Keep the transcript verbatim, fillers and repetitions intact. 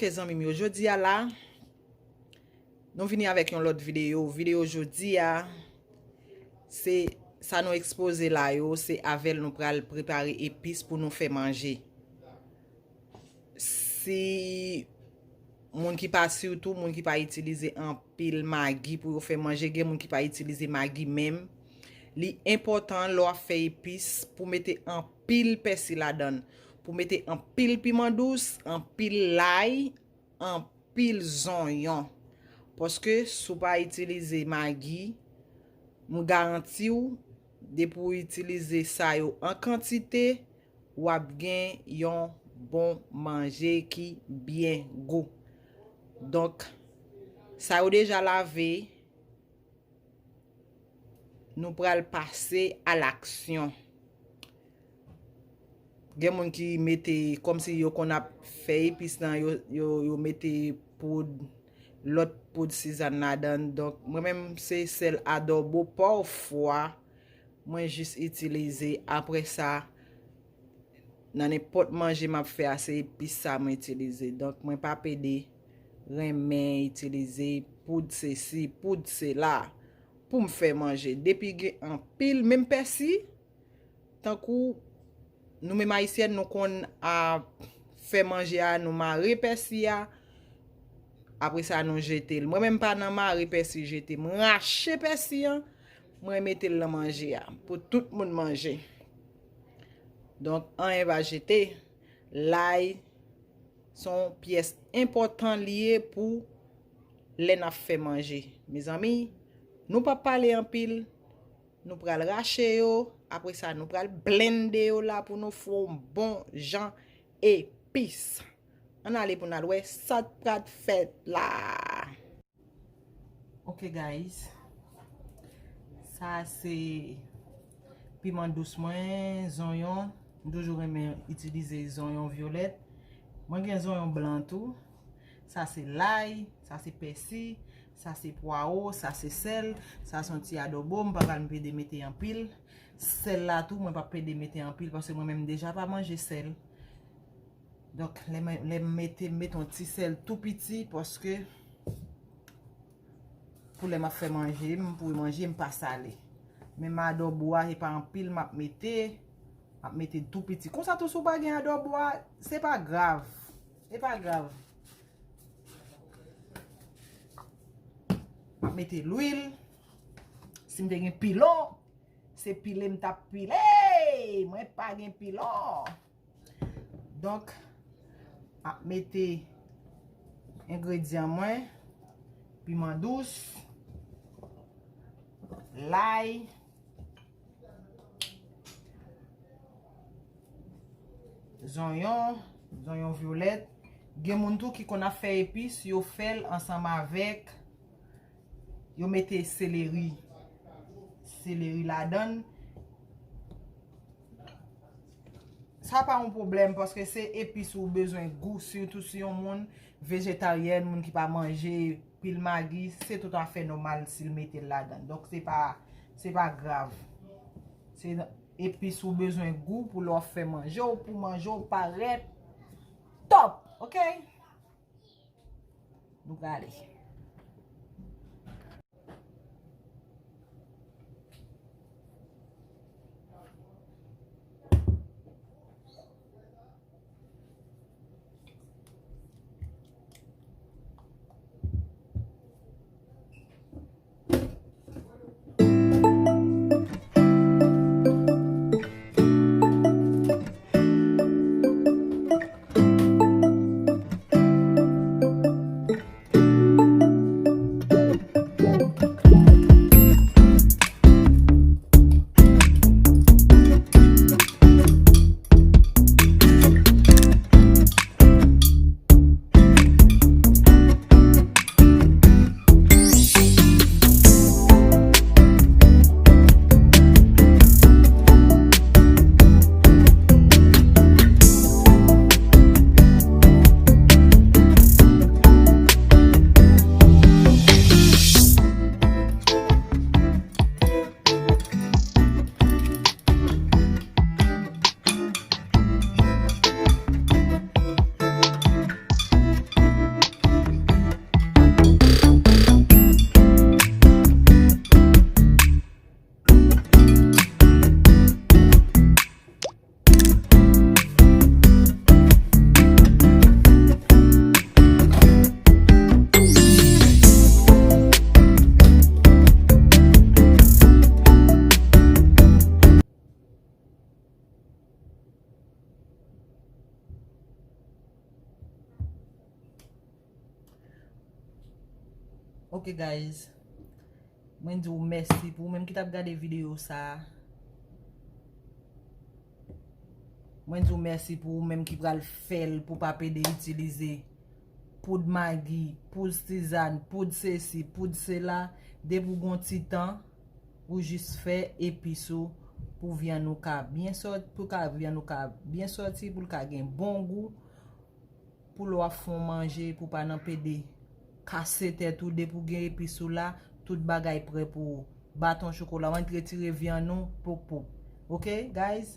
Mezanmi m yo, jodi a la, nou vini avèk yon lòt videyo. Videyo jodi a, se sa nou ekspoze la yo, se avè l nou pral prepare epis pou nou fè manje. Si moun ki pa, sitou moun ki pa itilize anpil magi pou yo fè manje, gen moun ki pa itilize magi menm. Li enpòtan lè w ap fè epis pou mete anpil pèsi ladan l, pou mete anpil piman dous, anpil lay, anpil zonyon. Paske si w pa itilize magi, m garanti w, depi w itilize sa yo an kantite, w ap gen yon bon manje ki byen gou. Donk, sa yo deja lave, nou pral pase a laksyon. Gen moun ki mete, kòmsi yo konn ap fè epis lan, yo, yo, yo mete poud, lòt poud sizann ladan l. Donk, mwen menm, se sèl adobo, pafwa, mwen jis itilize. Apre sa, nan nenpòt manje m ap fè a, se epis sa mwen itilize. Donk, mwen pa pede renmen itilize poud sesi, poud sela pou m fè manje. Depi gen anpil, menm pèsi, tankou nou menm Ayisyèn, nou konn a fè manje a, nou mare pèsi a, apre sa, nou jete l. Mwen menm, m pa nan mare pèsi jete. M rache pèsi an, mwen mete l nan manje a, pou tout moun manje. Donk, anyen pa jete. Lay se yon pyès enpòtan li ye pou lè n ap fè manje. Mezanmi, nou p ap pale anpil, nou pral rache yo, apre sa, nou pral blende yo la pou nou fè yon bon jan epis. Ann ale pou n al wè sa k pral fèt la. Ok, guys. Sa se piman dous mwen, zonyon. M toujou renmen itilize zonyon vyolèt. Mwen gen zonyon blan tou. Sa se lay, sa se pèsi, sa se pwawo, sa se sèl, sa se yon ti adobo. M pa pral pede mete anpil. Sèl la tou, mwen p ap pede mete anpil paske mwen menm deja pa manje sèl. Donk, lè m, lè m mete, m mete yon ti sèl tou piti paske pou lè m ap fè manje, m pou manje, m pa sale. Men adobo a, se pa anpil m ap mete, m ap mete tou piti. Konsa tou, si w pa gen adobo a, se pa grav. Se pa grav. M ap mete lwil. Si m te gen pilon, se pile m t ap pile. Mwen pa gen pilon. Donk, m ap mete engredyan mwen, piman dous, lay, zonyon, zonyon vyolèt. Gen moun tou ki konn ap fè epis, yo fè l ansanm avèk, yo mete seleri, seleri ladan l. Sa pa yon pwoblèm, paske se epis ou bezwen gou, sitou si yon moun vejetaryèn, moun ki pa manje pil magi, se toutafè nòmal si l mete l ladan. Donk, se pa, se pa grav. Se epis ou bezwen gou pou lè w ap fè manje w, pou manje w parèt top, ok? Nou prale. Ok, guys. Mwen di w mèsi pou ou menm ki t ap gade videyo sa a. Mwen di w mèsi pou ou menm ki pral fè l pou pa pede itilize poud magi, poud tizàn, poud sesi, poud sela. Depi w gon ti tan, ou jis fè epis ou pou vyann ou ka byen sòti, pou ka vyann ou ka byen sòti, pou l ka gen bon gou, pou lè w ap fè yon manje, pou pa nan pede kase tèt ou, depi w gen epis ou la, tout bagay prè pou ou. Baton chokola, w antre tire vyann ou, pop pop. Ok, guys?